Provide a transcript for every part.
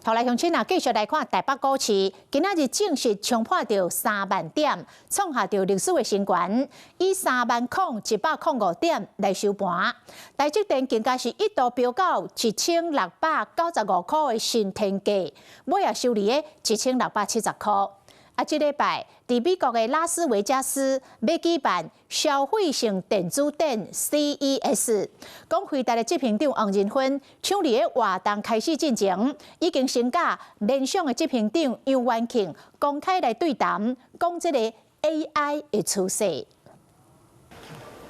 好來，鄉親啊，繼續來看台北股市，今仔日正式衝破著3萬點，創下著歷史的新高，以30,105點來收盤。台積電更加是一度飆到1695塊的新天價，尾仔收佇咧1670塊。啊，這禮拜佇美國的拉斯維加斯欲舉辦消費性電子展 CES，講輝達的執行長黃仁勳搶佇咧活動開始進前，已經先佮聯想的執行長楊元慶公開來對談，講這個 AI 的趨勢。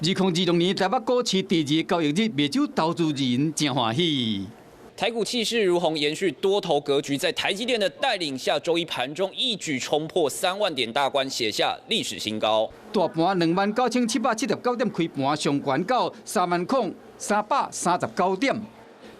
2026年台北股市第二個交易日，袂少投資人誠歡喜。台股氣勢如虹，延續多頭格局，在台積電的帶領下，週一盤中一舉衝破3萬點大關，寫下歷史新高。大盤29,779點開盤，上懸到30,339點。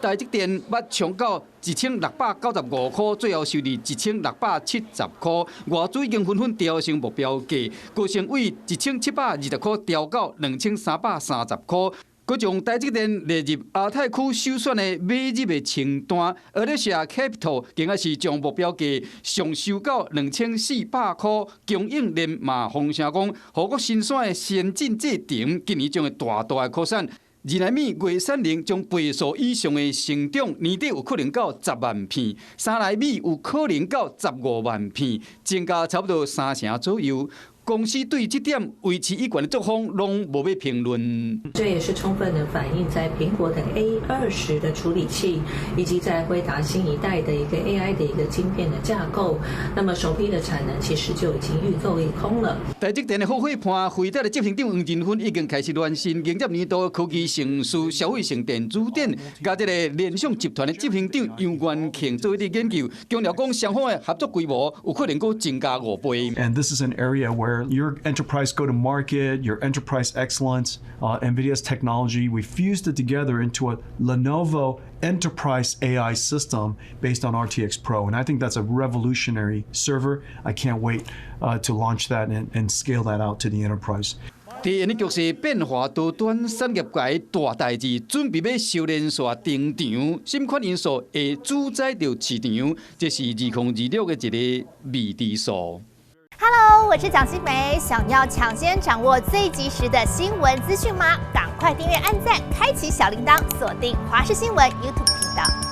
台積電捌衝到1695塊，最後收佇1670塊。外資已經紛紛調升目標價，高盛對1720塊調到2330塊。閣將台積電列入亞太區首選的買入的清單，Aletheia Capital 更加是將目標價上修到2400塊。供應鏈嘛，風聲講，護國神山的先進製程今年將會大大的擴散。2納米月產能將倍數以上的成長，年底有可能到10萬片，3納米有可能到15萬片，增加差不多三成左右。公司對這點維持一貫的作風，攏無欲評論。這也是充分的反映在蘋果等 A20的處理器，以及在輝達新一代的一個 AI 的一個晶片的架構。那麼首批的產能其實就已經預購一空了。台積電的好伙伴，輝達的執行長黃仁勳已經開始暖身，迎接年度科技盛事消費性電子展，佮這个聯想集團的執行長楊元慶做伙研究，強調講雙方的合作規模有可能閣增加5倍。 And this is an area where your enterprise go to market, your enterprise excellence, NVIDIA's technology, we fused it together into a Lenovo enterprise AI system based on RTX Pro. And I think that's a revolutionary server. I can't wait to launch that and scale that out to the enterprise. 佇現局勢變化多端，產業界大代誌準備欲燒連線登場，什麼款因素會主宰著市場？這是2026的一個未知數。 Hello，我是蔣新梅，想要搶先掌握最及時的新聞資訊嗎？趕快訂閱、按讚、開啟小鈴鐺，鎖定華視新聞 YouTube 頻道。